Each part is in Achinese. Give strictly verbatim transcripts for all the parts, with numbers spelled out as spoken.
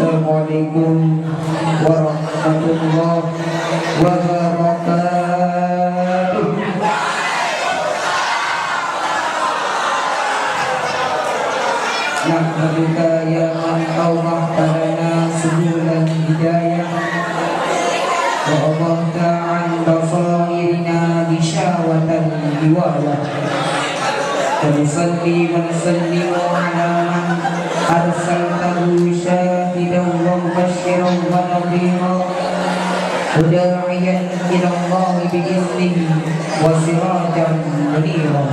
Assalamualaikum warahmatullahi wabarakatuh. Nahmaduka ya man awdaha lana subulal hidayah, wa adhhara an basairina gishawatal hiwayah. Wa nusalli wa nusallimu ala man arsaltahu syahidan wa mubasysyiran wa nadhira, wa da'iyan ilallahi bi idhnihi wa sirajan munira.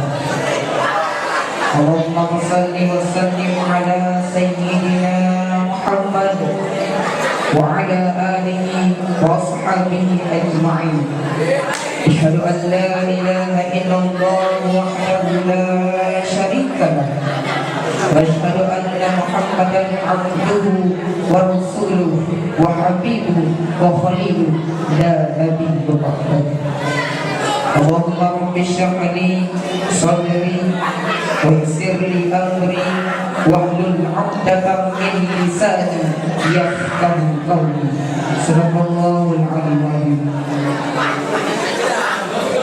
Allahumma shalli wa sallim ala sayyidina Muhammad wa ala alihi wa ashabihi ajma'in. Asyhadu an la ilaha illallah wahdahu la syarika lah. Wa asyhadu anna Muhammadan abduhu wa rasuluhu wa habibuhu wa khaliluhu la nabiyya ba'dahu. Allahumma rabbi shrah li sadri wa yassir li amri wahlul 'uqdatam min lisani yafqahu qawli. Sadaqallahul 'aliyyul 'azhim.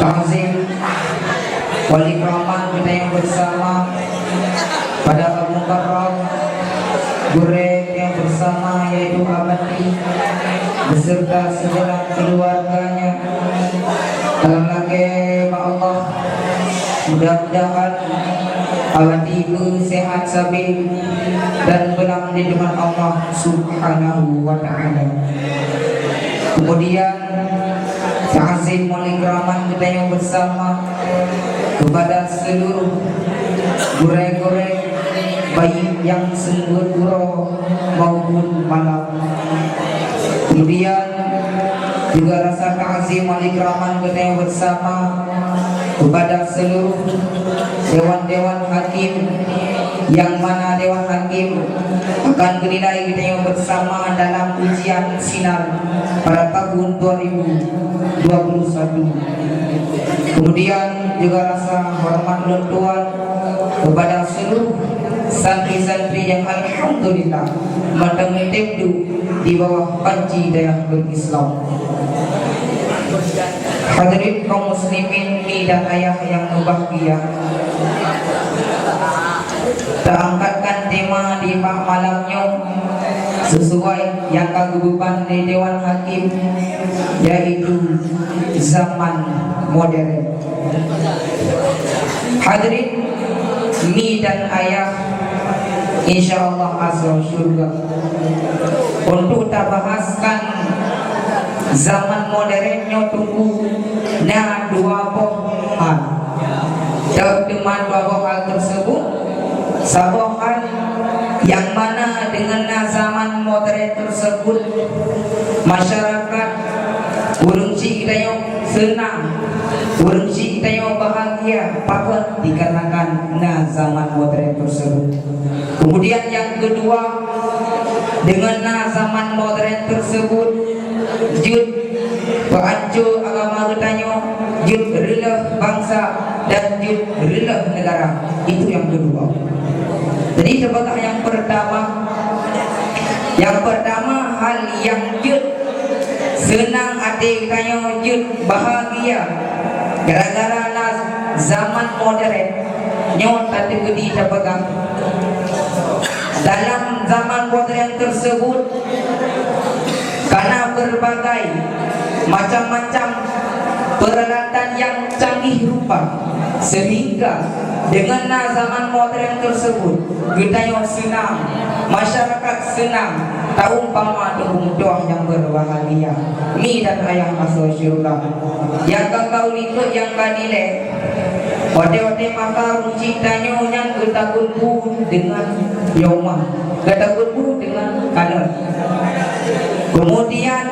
Ta'zim wal ikraman kita yang bersama pada Al-Mukarram, gurèe yang bersama yaitu Abati beserta segenap keluarganya. Dalam lagèe bak Allah, mudah-mudahan Abati sehat sabe dan pulang di Tuhan Allah Subhanahu wa Ta'ala. Kemudian, ta'zim wal ikraman geutanyoe bersama kepada seluruh gurèe-gurèe, baik yang seumeubeuet uroe maupun malam. Kemudian juga rasa ta'zim wal ikraman geutanyoe bersama kepada seluruh dewan-dewan hakim, yang mana dewan hakim akan geunilai geutanyoe bersama dalam ujian sinar pada tahun dua ribu dua puluh satu. Kemudian juga rasa hormat lôn tuan kepada seluruh santri-santri yang alhamdulillah meuteumé-teumé di bawah panji dayah Islam. Hadirin kaum muslimin, mi dan ayah yang berbahagia, taangkatkan tema di malam nyoe sesuai nyang ka geubeuban lé Dewan Hakim, yaitu zaman modern. Hadirin, mi dan ayah, insya Allah asoe syurga. Untuk tabahaskan zaman modern nyoe teungku na dua boh hal. Teuma dua boh hal tersebut, saboh hal nyang mana deungon na zaman modern tersebut, masyarakat ureueng chik geutanyoe seunang, ureueng chik geutanyoe bahagia, pakon dikarenakan na zaman modern tersebut. Kemudian yang kedua, deungon na zaman modern tersebut, jeuet peuanco agama geutanyoe, jeuet reuloh bansa dan jeuet reuloh negara. Itu yang kedua. Jadi, sebagai yang pertama, yang pertama, hal yang jeuet seunang até geutanyoe, jeuet bahagia gara-gara na zaman modern nyoe tateupeudi tapeugah. Dalam zaman modern tersebut, kana berbagai macam-macam peralatan yang canggih rupa, sehingga dengan na zaman modern tersebut, geutanyoe seunang, masyarakat seunang, taumpama teungku meutuah nyang berbahagia, mi dan ayah asoe syurga. Nyang ka kalikot nyang ka dilèe, watèe-watèe masa ruci tanyoe nyan geutakot bu deungon yoma, geutakot bu deungon kalon. Kemudian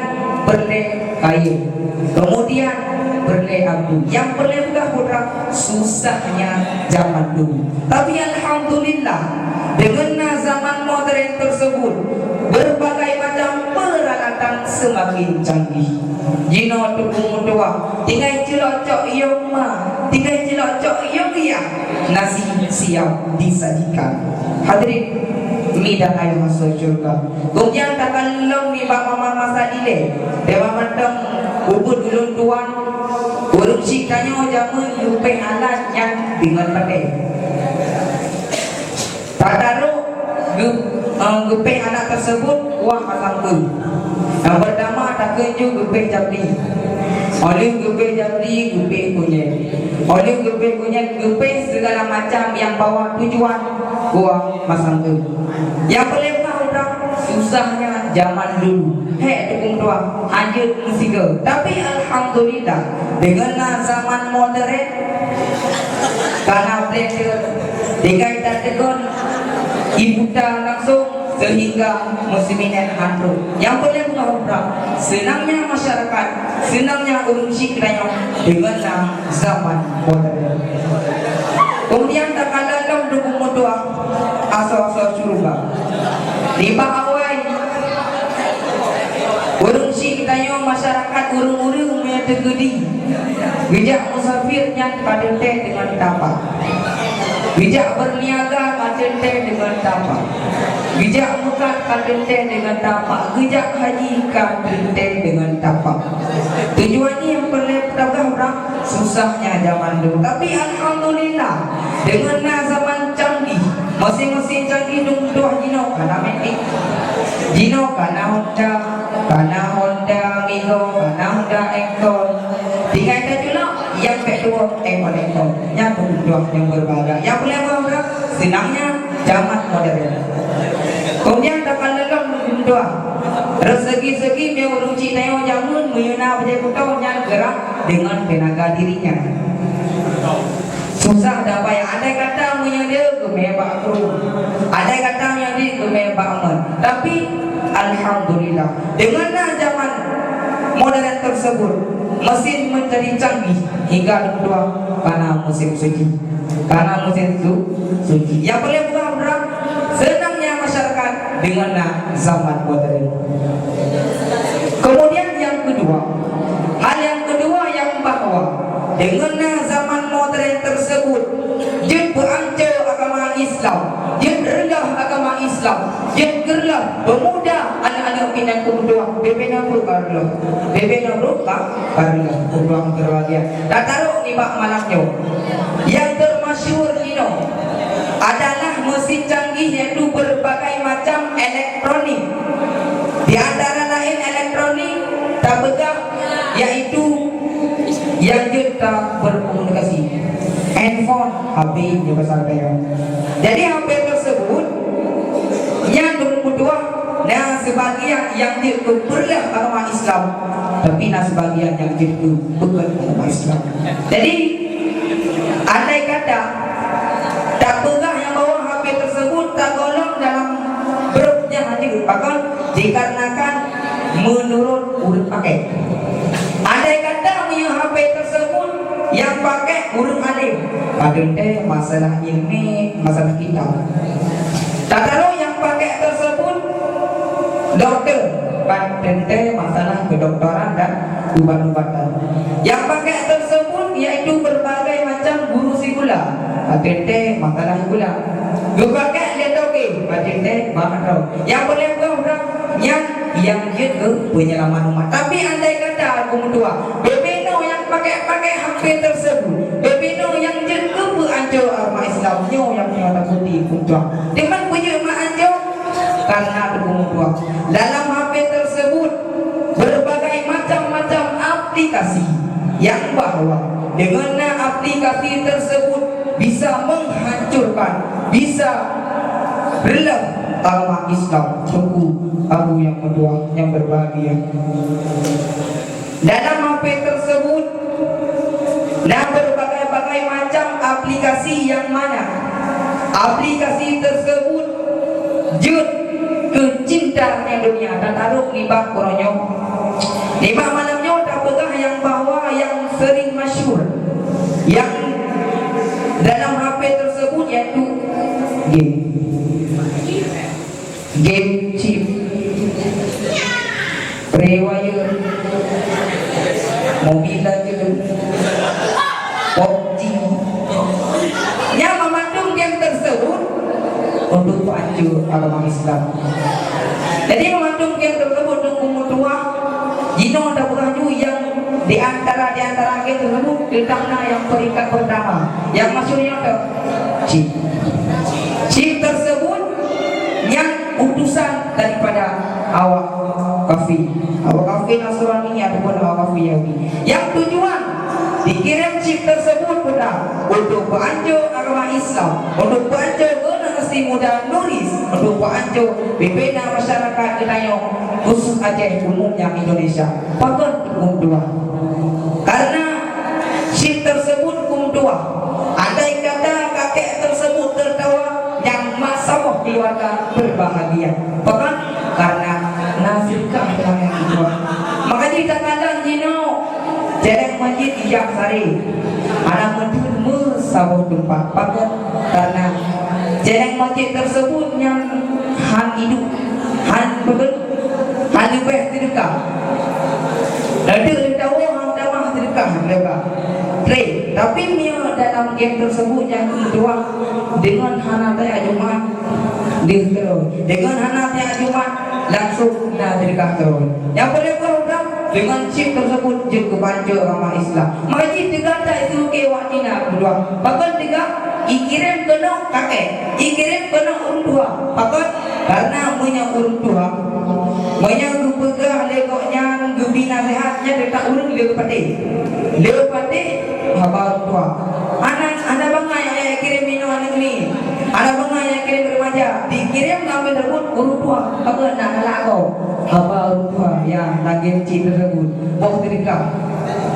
peureulèe kayèe, kemudian peureulèe abdu. Nyang peureulèe peugah putra susahnya zaman dulu. Tapi alhamdulillah, dengan na zaman modern tersebut, berbagai macam peralatan semakin canggih. Jinoe teungku meutuah, tinggai cilok cok yoma, tinggai cilok cok yoma, nasi siap disajikan. Hadirin, Mi dan ayah masuk syurga. Kemudian takalon nibak mama masa dilée. Dewa mantong ubit ulôn tuan. Ureuëng syiek tanyoe jameun geupéh alat nyan deungon patéh. Tatarok geu-, eh, geupéh alat tersebut wah masangkeue. Yang pertama takeunju geupéh jambi. Oleh geupéh jambi, geupéh kunyét. Oleh geupéh kunyét, geupéh segala macam yang bawa tujuan wah masangkeue. Nyang peureulée peugah ureuëng susahnya zaman dulu. Hék tukang tuah, hanjeuet meusigoe. Tapi alhamdulillah, deungon na zaman modern, kana blender, tinggai tategon ibuta langsung sehingga muslimin hantu. Nyang peureulée peugah ureuëng, seunangnya masyarakat, seunangnya ureuëng syiek tanyoe deungon na zaman modern. Kemudian takalon lom dukung meutuah asoe-asoe syeuruga. Nibak awai, ureuëng syiek tanyoe masyarakat ureuëng-ureuëng meunyoe teukeudi geujak musafir nyan ka teuntée deungon tapak. Geujak beurniaga ka teuntée deungon tapak. Geujak meukat ka teuntée deungon tapak. Geujak haji ka teuntée deungon tapak. Tujuan nyan peureulée peugah ureuëng susahnya zaman dulu. Tapi alhamdulillah, deungon na zaman canggih, mesin-mesin canggih dum tuah jinoe kana metik. Jinoe kana Honda, kana Honda Mego, kana Honda Accord. Tinggai taculok, nyang peuet dua Accord-Accord. Nyang peuet dua nyang berbahaya. Nyang peureulée peugah seunangnya zaman modern. Kemudian takalon lom dukung meutuah. Reuseugi-seugi meunyoe ureuëng syiek tanyoe jameun meunyoe na bajée kuto nyan gerak deungon teunaga dirinya. Susah dan payah. Andai kata meunyoe dia geumé bak kru. Andai kata meunyoe dia geumé bak men. Tapi alhamdulillah, deungon na zaman modern tersebut, mesin menjadi canggih hingga dua kana musim suci. Kana musim su-, suci. Nyang peureulée peugah ureuëng, seunangnya masyarakat deungon na zaman modern. Kemudian yang kedua, hal yang kedua yang bahwa deungon na zaman modern tersebut, jeuet peuancô agama Islam, jeuet reulôh agama Islam, jeuet geureuloh peumuda aneuk-aneuk inong keu meutuah, bebe na brok ka reulôh, bebe na brok ka reulôh, meutuah meukeureubahagia. Tatarok nibak malam nyoe, nyang teumasyhur jinoe adalah mesin canggih, yaitu berbagai macam elektronik. Di antara laén elektronik tapeugah, yaitu nyang jeuet ka berkomunikasi. Handphone, H P nyoe bahasa geutanyoe. Jadi H P tersebut nyan dukung meutuah, na sebagian nyang jeuet keu peureuloh agama Islam, tapi na sebagian nyang jeuet keu peugét agama Islam. Jadi andai kata tapeugah nyang bahwa H P tersebut tagolong dalam brok nyan hanjeuet, pakon? Dikarenakan menurut ureuëng pakai. Andai kata meunyoe H P tersebut nyang pakai ureuëng alim, ka teuntée masalah ilmu, masalah kitab. Tatarok nyang pakai tersebut doktor, ka teuntée masalah kedokteran dan ubat-ubatan. Nyang pakai tersebut yaitu berbagai macam guru sikula, ka teuntée masalah sikula. Geupakai lé toke, ka teuntée bak droe. Nyang peureulée peugah ureuëng nyan nyang jeuet keu peunyelamat umat. Tapi andai kata, keu meutuah, bebe noe nyang pakai-pakai H P tersebut, bebe noe nyang jeuet keu peuancô agama Islam, nyoe nyang peunyata putih, keu meutuah. Teuma peue jeuet meuancô? Karena, keu meutuah, dalam H P tersebut berbagai macam-macam aplikasi yang bahwa dengan aplikasi tersebut bisa menghancurkan, bisa reulôh agama Islam. Teungku, Abu nyang meutuah, nyang berbahagia. Dalam H P tersebut na berbagai-bagai macam aplikasi yang mana aplikasi tersebut jeuet keu cinta nyang dunia. Tatarok nibak uroe nyoe. Nibak malam nyoe tapeugah nyang bahwa nyang sering masyhur nyang dalam H P tersebut yaitu game. Game chip, Free Fire, Mobile Legend, PUBG. Nyang meumandum game tersebut untuk pancur. agama Islam. Jadi, meumandum geng teurseubut Teungku meutuah, jinoe tapeugah ju nyang di antara, di antara geng teurseubut teutap na nyang peringkat peurtama, nyang masyhur nyoe teuh, Chip. Chip teurseubut nyan utusan daripada awak kafé. Awak kafé Nasrani ataupun awak kafé Yahudi. Nyang tujuan dikirém Chip teurseubut peue? Untuk peuancô agama Islam, untuk peuancô generasi muda Nuris, untuk peuancô pimpinan masyarakat geutanyoe, khusus Aceh, umumnya Indonesia. Pakon Teungku meutuah? Karena Chip teurseubut Teungku meutuah, andai kata kakek teurseubut teurtawa, nyan mak saboh keuluarga beurbahagia. Pakon? Karena na seudeukah dalam nyang meutuah. Maka jih takalon jinoe, céléng masjid ijak saré, hana meuteun meusaboh teumpat. Pakon? Karena céléng masjid teurseubut nyan han idup, han beugét, han leubeh seudeukah. Radeuk leudawoe han tamah seudeukah leuba. Tré, tapi meunyoe dalam geng teurseubut nyang meutuah deungon hana tajak Jumat, deuh keudroe. Deungon hana tajak Jumat, langsung na seudeukah keudroe. Nyang paleng geuh, deungon Chip teurseubut jeuet keu peuancô agama Islam. Maka jih teuga that simuke wak Cina keudua. Pakon teuga? Ikirém keunoe kakek, ikirém keunoe ureueng tuha. Pakon? Karena meunyoe ureueng tuha, meunyoe geupeugah lé gobnyan, geubi naseuhat, nyan teutab ureueng le patéh. Le patéh haba ureueng tuha. Hana, hana bangai nyang ikirém inoe aneuk miet. Hana bangai nyang ikirém remaja. Dikirém ngon teurseubut ureueng tuha. Pakon? Nak galak gob. Haba ureueng tuha, ya, lagèe cit teurseubut. Boh seudeukah.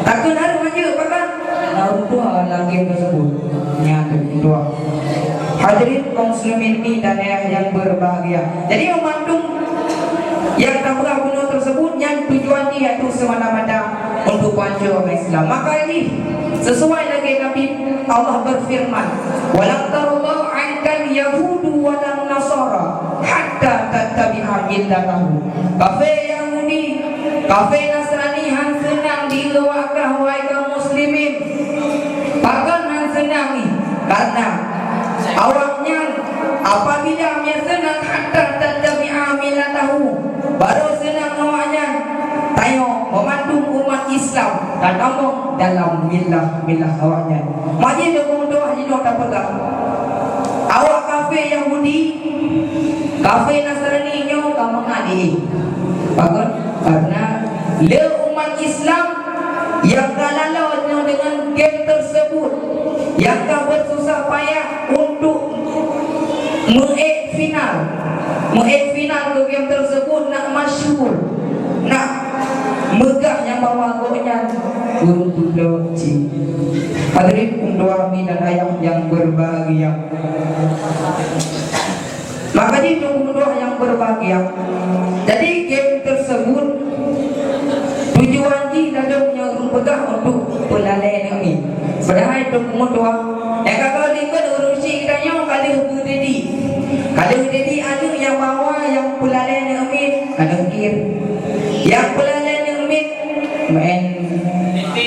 Takheun hareuem hanjeuet, pakon? Ureueng tuha lagèe teurseubut. Nyan ureueng tuha. Hadirin kaum muslimin dan ayah yang berbahagia. Jadi, meumandum nyang tapeugah bunoe teurseubut nyan tujuan jih yaitu semata-mata untuk peuancô agama Islam. Maka jih, sesuai lagèe Nabi Allah berfirman, "Walan tarda 'ankal yahudu walan nasara hatta tattabi'a millatahum." Kafé Yahudi, kafé Nasrani han seunang di luwa kah, wahai kaum muslimin. Pakon han seunang jih? Karena awaknyan apabila meuseunang hatta tattabi'a millatahum, barô seunang awaknyan tanyoe meumandum umat Islam tatamong dalam millah, millah awaknyan. Maka jih Teungku meutuah jinoe tapeugah, awak kafé Yahudi, kafé Nasrani nyoe ka mangat jih. Pakon? Karena le umat Islam nyang ka laloe nyoe deungon geng teurseubut, nyang ka beususah payah untuk meuék final, meuék final keu geng teurseubut nak masyhur, nak meugah nyang bahwa gobnyan ureueng tulok cit. Hadirin kaum tuha, umi dan ayah yang berbahagia. Maka jih Teungku meutuah yang berbahagia. Jadi geng teurseubut tujuan jih ladôm nyoe geupeugah untuk peulalé aneuk miet. Padahai Teungku meutuah, nyang ka goh likot ureueng chik geutanyoe ka lheueh geudidi. Ka lheueh geudidi aneuk nyang bahwa nyang peulalé aneuk miet aneuk kir. Nyang peulalé aneuk miet meu'en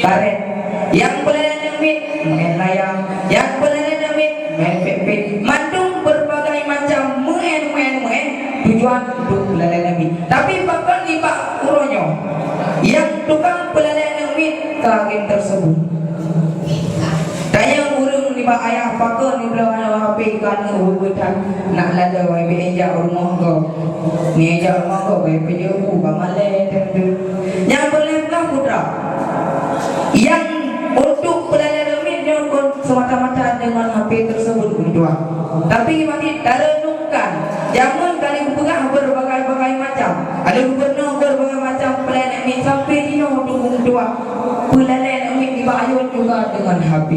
karét. Nyang peulalé aneuk miet meu'en layang. Nyang peulalé aneuk miet meu'en pet-pet. Mandum berbagai macam meu'en, meu'en, meu'en tujuan untuk peulalé aneuk miet. Tapi pakon nibak uroe nyoe nyang tukang peulalé aneuk miet ka geng teurseubut. Tanyong ureueng nibak ayah, pakon nibloe aneuk H P keu aneuk beubeuthan, nak laloe beu jak rumoh gob. Nijak rumoh gob beu peujeuet bu ba malèe teuntèe. Nyang peureulèe peugah putra, nyang untuk peulalé aneuk miet nyoe kon semata-mata deungon H P teurseubut meutuah. Tapi mari tareunungkan, jameun ka lheueh geupeugah berbagai-bagai macam. Ka lheueh geupeugah berbagai macam peulalé aneuk miet sampai jinoe untuk meutuah. Peulalé aneuk miet nibak ayôn juga deungon H P.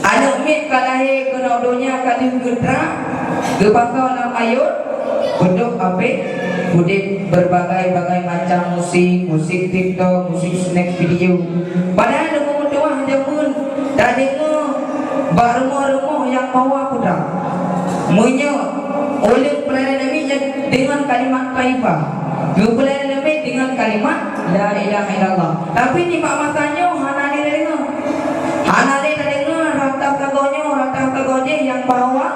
Aneuk miet ka lahé keunoe donya ka lheueh geutrak, geupasoe lam ayôn, beudôh H P, udép berbagai-bagai macam musik, musik TikTok, musik snack video. Padahai Teungku meutuah jameun tadeungoe bak rumoh-rumoh nyang bahwa putra. Meunyoe ureueng peulalé aneuk miet nyan deungon kalimat thayyibah, geupeulalé aneuk miet deungon kalimat la ilaha illallah. Tapi nibak masa nyoe hana lé tadeungoe. Hana lé tadeungoe rata sagoe nyoe, rata sagoe jéh nyang bahwa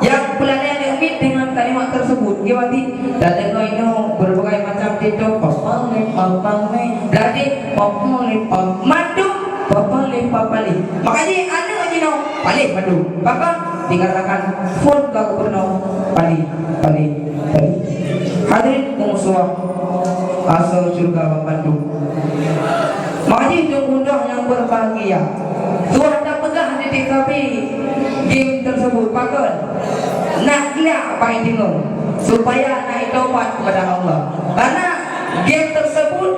nyang peulalé aneuk miet Mati, tadeungoe inoe berbagai macam cerita, papa leh, papa leh, berarti papa leh, papa mandum, papa leh, papa leh. Maka jih aneuk jinoe paleh mandum. Bahkan dikatakan phon ka gubernur paleh, paleh, paleh. Hadirin peumusuh asoe syurga bandum. Maka jih teungku nyang berbahagia, tuah tapeugah di T K P game tersebut pakon. Nak glak pai teungoh, supaya na taubat kepada Allah. Karena game tersebut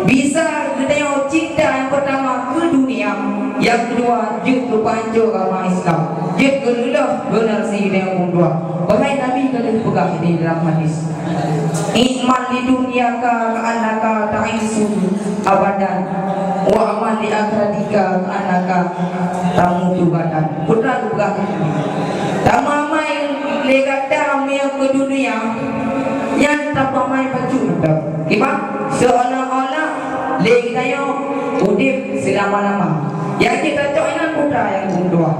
bisa geutanyoe cinta yang pertama ke dunia, yang kedua jeuet keu peuhanco agama Islam, jeuet keu reuloh generasi nyang dua. Bahkan Nabi ka lheueh peugah di dalam hadis, "I'mal lidunyaka ka'annaka ta'ishu abadan, wa'mal li akhiratika ka'annaka tamutu gadan." Peue teuma geupeugah, tameuamai lé gata meunyoe keu dunia, nyan tapeuamai bacut mantong. Kiban, seolah-olah lé geutanyoe udeb seulama-lama. Nyang jeuet tacok inan peue teuma nyang dua.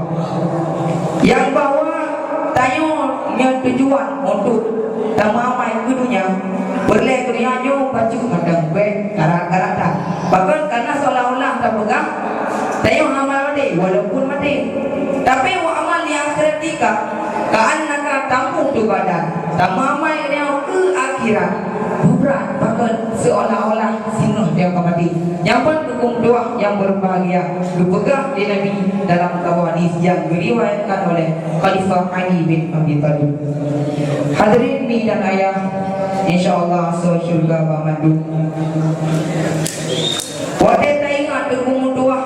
Nyang bahwa tanyoe nyoe tujuan untuk tameuamai keu dunia, peureulée keu dunia nyoe bacut mantong, bék karat-karat that. Bahkan karena seolah-olah tapeugah, tanyoe hana maté, walaupun maté. Tapi wa'mal li akhiratika ka'annaka tamutu gadan. Tameuamai nyoe keu akhirat, beubrat pakon seolah-olah singoh tanyoe ka maté. Nyan ban teungku tuah nyang berbahagia, geupeugah lé Nabi dalam saboh hadis nyang geuriwayatkan oleh Khalifah Ali bin Abi Thalib. Hadirin mi dan ayah, insya Allah asoe syurga banmandum. Watée taingat teungku tuah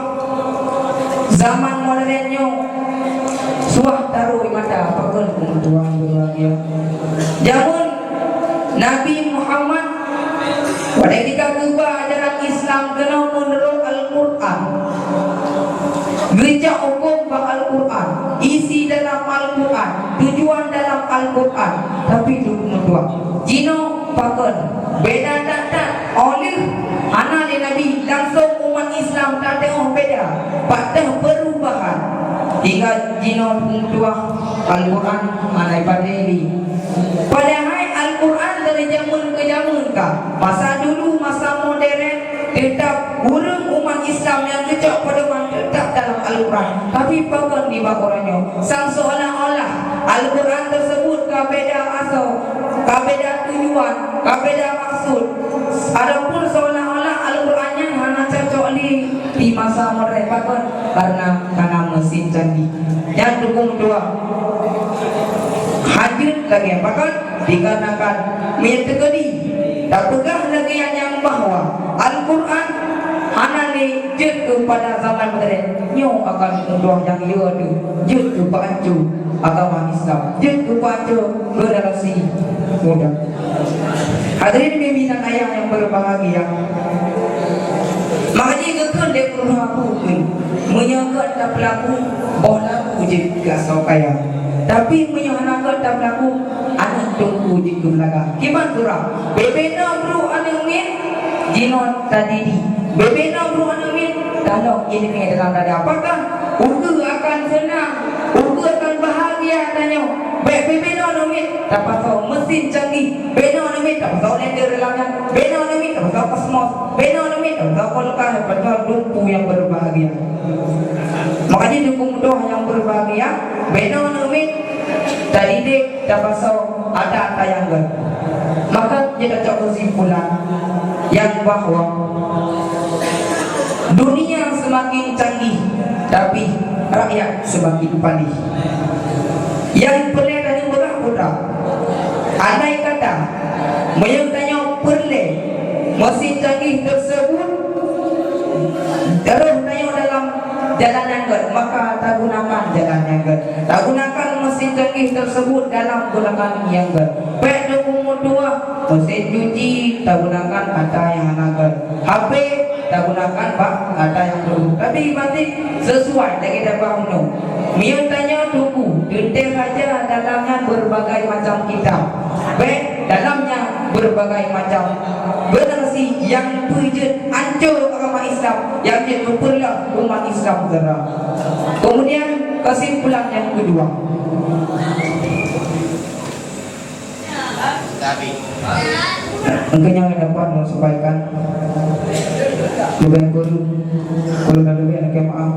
zaman modern nyoe, suah taroh di mata, pakon teungku tuah berbahagia. Jameun Nabi Muhammad, watée jih ka geuba ajaran Islam keunoe meunurot Al-Qur'an. Geucok huköm bak Al-Qur'an, isi dalam Al-Qur'an, tujuan dalam Al-Qur'an, tapi teungku tuah. Jinoe pakon, beda that-that, óh lheueh hana lé Nabi, langsong umat Islam tateungoh beda, pat teuh perubahan. Hingga jinoe teungku tuah Al-Qur'an hana ipatéh lé. Padahai Al-Qur'an dari jameun ke jameun ka. Masa dulu, masa modern, teutap ureuëng umat Islam nyang geucok pedoman teutap dalam Al-Qur'an. Tapi pakon nibak uroe nyoe, sang seolah-olah Al-Qur'an tersebut ka beda asoe, ka beda tujuan, ka beda maksud. Ataupun seolah-olah Al-Qur'an nyan hana cocok lé di masa modern. Pakon? Karena kana mesin canggih. Nyan teungku tuah. Hana jeuet lagée pakon? Dikarenakan meunyoe teukeudi tapeugah lagée nyan bahwa Al-Qur'an hana lé jeuet keupada zaman modern, nyoe akan teungku tuah nyang yo teuh jeuet keu peuhanco agama Islam, jeuet keu peuhanco generasi muda. Hadirin bibi dan ayah nyang berbahagia, maka jih geukheun lé gurée Abu Bakar, meunyoe gét tapeulaku, boh laku jeuet keu asoe kaya. Tapi meunyoe hana gét tapeulaku, aneuk teungku jeuet keu beulaga. Kiban surah, bubena brok aneuk miet, jinoe tadidik. Bubena brok aneuk miet, talok iéleumé dalam dada. Apakah ukeue akan seunang, ukeue akan bahagia tanyoe? Bék bubena aneuk miet tapasoe mesin canggih. Bubena aneuk miet tapasoe lender dalam nyan. Bubena aneuk miet tapasoe kosmos. Bubena aneuk miet tapasoe kulkas, padahai teungku nyang berbahagia. Maka jih teungku tuah nyang berbahagia, bubena aneuk miet tadidik, tapasoe ata-ata nyang gét. Maka jih tacok keusimpulan nyang bahwa dunia semakin canggih, tapi rakyat semakin palih. Nyang peureulée tanyoe peugah peue teuma? Andai kata meunyoe tanyoe peureulée mesin canggih tersebut, terus tanyoe dalam jalan nyang gét, maka tagunakan jalan nyang gét. Tagunakan mesin canggih tersebut dalam gunakan nyang gét. Bék teungku tuah, mesin cuci tagunakan ata nyang hana gét. H P tagunakan bak ata nyang buruk. Tapi masih sesuai lagée tabah meunyoe. Meunyoe tanyoe teungku, teuntée saja dalam nyan berbagai macam kitab. Bék dalam nyan berbagai macam generasi nyang peujeuet hanco agama Islam, nyang jeuet meupeureulah umat Islam keudroe. Kemudian kesimpulan nyang keudua. Mungkin nyang dapat lôn sampaikan. Leubeh kureueng, kureueng dan leubeh nyang maaf.